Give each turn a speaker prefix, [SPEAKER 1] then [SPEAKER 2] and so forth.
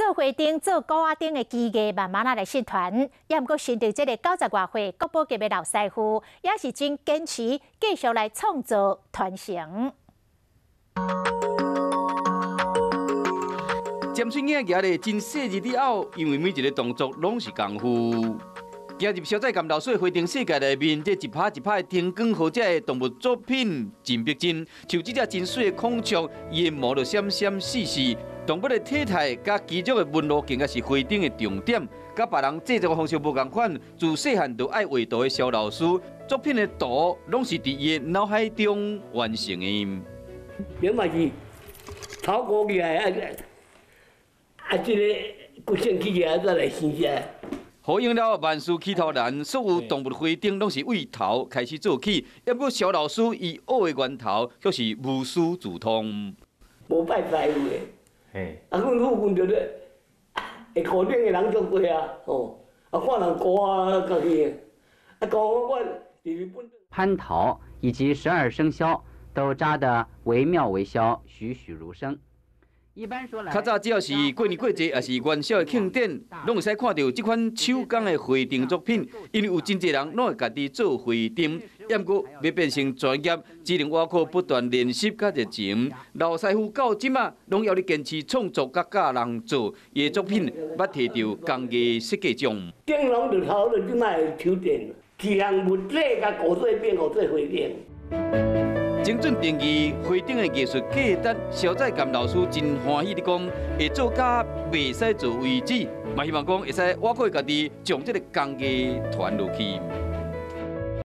[SPEAKER 1] 做花燈、做鼓仔燈的技藝，慢慢仔來失傳。也毋過，新竹這个90外歲國寶級的老師傅，也是真堅持，繼續來創作傳承。
[SPEAKER 2] 尖喙仔蜈咧真細膩的拗，因為每一个動作攏是功夫。行入蕭再甘老師花燈世界內面，這一拍一拍的燈光和這个動物作品真逼真，像這隻真媠的孔雀，伊的毛就閃閃爍爍。動物的體態佮肌肉的紋路，更加是花燈的重點。佮別人製作方式無仝款，自細漢就愛畫圖的蕭老師，作品的圖攏是佇伊的腦海中完成的。
[SPEAKER 3] 你嘛是草稿起來，啊啊，這个骨線起來，再來生起來。
[SPEAKER 2] 呼應了萬事起頭難，所有動物花燈攏是為頭開始做起。毋過蕭老師伊學的源頭，卻是無師自通。
[SPEAKER 3] 無拜師傅的，嘿，啊，阮附近就咧，會鼓頂的人足濟啊，吼，啊，看人鼓啊，家己的，啊，講我佇日本。
[SPEAKER 4] 蟠桃以及十二生肖都紮得惟妙惟肖，栩栩如生。一般說來，
[SPEAKER 2] 較早只要是過年過節，抑是元宵的慶典，攏會使看著這款手工的花燈作品。因為有真濟人攏會家己做花燈，毋過欲變成專業，只能倚靠不斷練習佮熱情。老師傅到這馬攏猶咧堅持創作佮教人做，伊的作品捌提著工藝設計獎。
[SPEAKER 3] 燈籠就頭就這擺手電，一項物體共糊做變糊做花燈。
[SPEAKER 2] 精準定義花燈的藝術價值，蕭再甘老師真歡喜地講，會做甲袂使做為止，嘛希望講會使倚靠家己將這个工藝傳落去。